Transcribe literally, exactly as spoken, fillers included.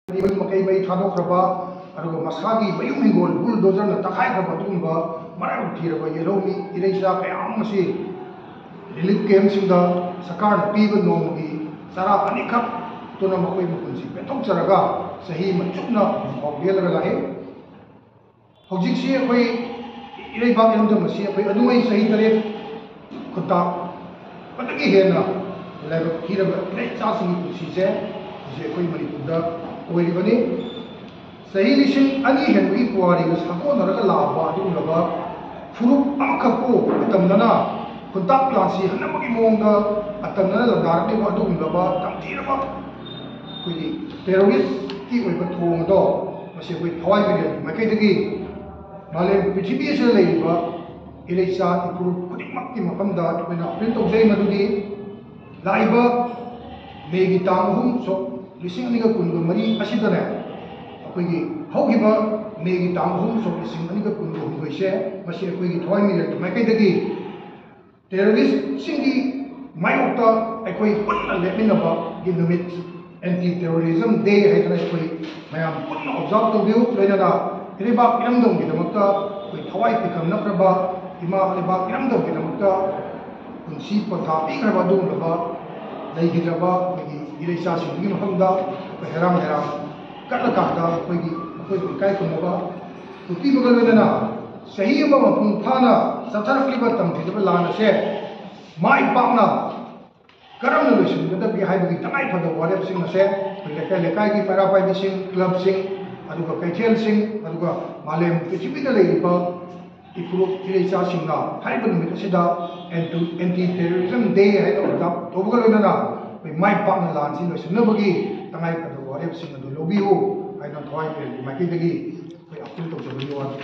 ꯃꯌꯨꯝ ꯃꯀꯩ ꯃꯩ ꯊꯥꯗꯣꯛꯈ꯭ꯔꯕ, ꯑꯗꯨꯒ ꯃꯁꯥꯒꯤ ꯃꯌꯨꯝ ꯍꯤꯡꯒꯣꯜ ꯕꯨꯜꯗꯣꯖꯔꯅ ꯇꯛꯈꯥꯏꯈ꯭ꯔꯕ ꯑꯗꯨꯒꯨꯝꯕ ꯃꯔꯥꯏꯕꯛ ꯊꯤꯔꯕ ꯌꯦꯜꯍꯧꯃꯤ ꯏꯔꯩꯆꯥ ꯀꯌꯥ ꯑꯃ ꯑꯁꯤ ꯔꯤꯂꯤꯐ ꯀꯦꯝꯞꯁꯤꯡꯗ ꯁꯔꯀꯥꯔꯅ ꯄꯤꯕ ꯅꯣꯡꯃꯒꯤ ꯆꯔꯥ ꯑꯅꯤꯈꯛ ꯇꯨꯅ ꯃꯈꯣꯏ ꯃꯄꯨꯟꯁꯤ ꯄꯦꯟꯊꯣꯛꯆꯔꯒ ꯆꯍꯤ ꯑꯃ ꯆꯨꯞꯅ ꯍꯧꯖꯤꯛꯁꯤ ꯑꯩꯈꯣꯏ ꯏꯔꯩꯕꯥꯛ ꯏꯔꯝꯗꯝ ꯑꯁꯤ ꯑꯩꯈꯣꯏ ꯑꯗꯨꯉꯩ ꯆꯍꯤ ꯇꯔꯦꯠ ꯈꯨꯟꯇꯥꯛꯄꯗꯒꯤ ꯍꯦꯟꯅ ꯂꯥꯏꯕꯛ ꯊꯤꯔꯕ ꯏꯔꯩꯆꯥꯁꯤꯡꯒꯤ ꯄꯨꯟꯁꯤꯁꯦ ꯍꯧꯖꯤꯛ ꯑꯩꯈꯣꯏ ꯃꯅꯤꯄꯨꯔꯗ ꯑꯣꯏꯔꯤꯕꯅꯤ꯫ ꯆꯍꯤ ꯂꯤꯁꯤꯡ ꯑꯅꯤ ꯍꯦꯟꯕꯒꯤ ꯄꯨꯋꯥꯔꯤꯒ ꯁꯥꯒꯣꯟꯅꯔꯒ ꯂꯥꯛꯂꯕ ꯑꯗꯨꯒꯨꯝꯂꯕ ꯐꯨꯔꯨꯞ ꯑꯃꯈꯛꯄꯨ ꯑꯇꯝꯅꯅ ꯈꯨꯟꯇꯥꯛ ꯂꯥꯟꯁꯤ ꯍꯟꯅꯕꯒꯤ ꯃꯑꯣꯡꯗ ꯑꯇꯝꯅꯅ ꯂꯥꯟꯗꯥꯔꯛꯂꯤꯕ ꯑꯗꯨꯒꯨꯝꯂꯕ ꯇꯝꯊꯤꯔꯕ ꯑꯩꯈꯣꯏꯒꯤ ꯇꯦꯔꯣꯔꯤꯁꯀꯤ ꯑꯣꯏꯕ ꯊꯧꯑꯣꯡ ꯑꯗꯣ ꯃꯁꯤ ꯑꯩꯈꯣꯏ ꯊꯋꯥꯏ ꯃꯤꯔꯦꯜꯒꯤ ꯃꯥꯏꯀꯩꯗꯒꯤ ꯃꯥꯂꯦꯝ ꯄ꯭ꯔꯤꯊꯤꯕꯤ ꯑꯁꯤꯗ ꯂꯩꯔꯤꯕ ꯏꯔꯩꯆꯥ ꯏꯐꯨꯔꯨꯞ ꯈꯨꯗꯤꯡꯃꯛꯀꯤ ꯃꯐꯝꯗ ꯑꯩꯈꯣꯏꯅ ꯑꯄꯤꯜ ꯇꯧꯖꯩ ꯃꯗꯨꯗꯤ ꯂꯥꯛꯏꯕ ꯃꯦꯒꯤ ꯇꯥꯡ ꯑꯍꯨꯝ ꯁꯣꯛ ꯂꯤꯁꯤꯡ ꯑꯅꯤꯒ ꯀꯨꯟꯒ ꯃꯔꯤ ꯑꯁꯤꯗꯅꯦ, ꯑꯩꯈꯣꯏꯒꯤ ꯍꯧꯈꯤꯕ ꯃꯦꯒꯤ ꯇꯥꯡ ꯑꯍꯨꯝ ꯁꯣꯛ ꯂꯤꯁꯤꯡ ꯑꯅꯤꯒ ꯀꯨꯟꯒ ꯍꯨꯝꯗꯣꯏꯁꯦ ꯃꯁꯤ ꯑꯩꯈꯣꯏꯒꯤ ꯊꯋꯥꯏ ꯃꯤꯔꯦꯜꯒꯤ ꯃꯥꯏꯀꯩꯗꯒꯤ ꯇꯦꯔꯣꯔꯤꯁꯁꯤꯡꯒꯤ ꯃꯥꯌꯣꯛꯇ ꯑꯩꯈꯣꯏ ꯄꯨꯟꯅ ꯂꯦꯞꯃꯤꯟꯅꯕꯒꯤ ꯅꯨꯃꯤꯠ, ꯑꯦꯟꯇꯤ ꯇꯦꯔꯣꯔꯤꯖꯝ ꯗꯦ ꯍꯥꯏꯗꯅ ꯑꯩꯈꯣꯏ ꯃꯌꯥꯝ ꯄꯨꯟꯅ ꯑꯣꯕꯖꯥꯔꯕ ꯇꯧꯕꯤꯌꯨ꯫ ꯂꯣꯏꯅꯅ ꯏꯔꯩꯕꯥꯛ ꯏꯔꯝꯗꯝꯒꯤꯗꯃꯛꯇ ꯑꯩꯈꯣꯏ ꯊꯋꯥꯏ ꯄꯤꯈꯝꯅꯈ꯭ꯔꯕ ꯏꯃꯥ ꯂꯩꯕꯥꯛ ꯏꯔꯝꯗꯝꯒꯤꯗꯃꯛꯇ ꯄꯨꯟꯁꯤ ꯄꯣꯟꯊꯥ ꯄꯤꯈ꯭ꯔꯕ ꯑꯗꯨꯒꯨꯝꯂꯕ ꯂꯩꯈꯤꯗ꯭ꯔꯕ ꯑꯩꯈꯣꯏꯒꯤ ꯏꯔꯩꯆꯥꯁꯤꯡꯗꯨꯒꯤ ꯃꯐꯝꯗ ꯑꯩꯈꯣꯏ ꯍꯩꯔꯥꯡ ꯍꯩꯔꯥꯡ ꯀꯠꯂꯀꯥꯟꯗ ꯑꯩꯈꯣꯏꯒꯤ ꯃꯈꯣꯏꯕꯨ ꯏꯀꯥꯏ ꯈꯨꯝꯅꯕ ꯎꯠꯄꯤꯕꯒ ꯂꯣꯏꯅꯅ ꯆꯍꯤ ꯑꯃ ꯃꯄꯨꯡ ꯐꯥꯅ ꯆꯠꯊꯔꯛꯂꯤꯕ ꯇꯝꯊꯤꯗꯕ ꯂꯥꯟ ꯑꯁꯦ ꯃꯥꯏ ꯄꯥꯛꯅ ꯀꯔꯝꯅ ꯂꯣꯏꯁꯤꯟꯒꯗꯒꯦ ꯍꯥꯏꯕꯒꯤ ꯇꯉꯥꯏ ꯐꯗꯕ ꯋꯥꯔꯦꯞꯁꯤꯡ ꯑꯁꯦ ꯑꯩꯈꯣꯏ ꯂꯩꯀꯥꯏ ꯂꯩꯀꯥꯏꯒꯤ ꯃꯩꯔꯥ ꯄꯥꯏꯕꯤꯁꯤꯡ, ꯀ꯭ꯂꯕꯁꯤꯡ, ꯑꯗꯨꯒ ꯀꯩꯊꯦꯜꯁꯤꯡ, ꯑꯗꯨꯒ ꯃꯥꯂꯦꯝ ꯄ꯭ꯔꯤꯊꯤꯕꯤꯗ ꯂꯩꯔꯤꯕ ꯏꯐꯨꯔꯨꯞ ꯏꯔꯩꯆꯥꯁꯤꯡꯅ ꯍꯥꯏꯔꯤꯕ ꯅꯨꯃꯤꯠ ꯑꯁꯤꯗ ꯑꯦꯟꯇꯤ ꯇꯦꯔꯣꯔꯤꯖꯝ ꯗꯦ ꯍꯥꯏꯅ ꯑꯣꯕꯖꯥꯔꯕ ꯇꯧꯕꯒ ꯂꯣꯏꯅꯅ ꯑꯩꯈꯣꯏ ꯃꯥꯏ ꯄꯥꯛꯅ ꯂꯥꯟꯁꯤ ꯂꯣꯏꯁꯤꯟꯅꯕꯒꯤ ꯇꯉꯥꯏ ꯐꯗꯕ ꯋꯥꯔꯦꯞꯁꯤꯡ ꯑꯗꯨ ꯂꯧꯕꯤꯌꯨ ꯍꯥꯏꯅ ꯊꯋꯥꯏ ꯃꯤꯔꯦꯜꯒꯤ ꯃꯥꯏꯀꯩꯗꯒꯤ ꯑꯩꯈꯣꯏ ꯑꯄꯤꯜ ꯇꯧꯖꯕꯒꯤ ꯋꯥꯅꯤ꯫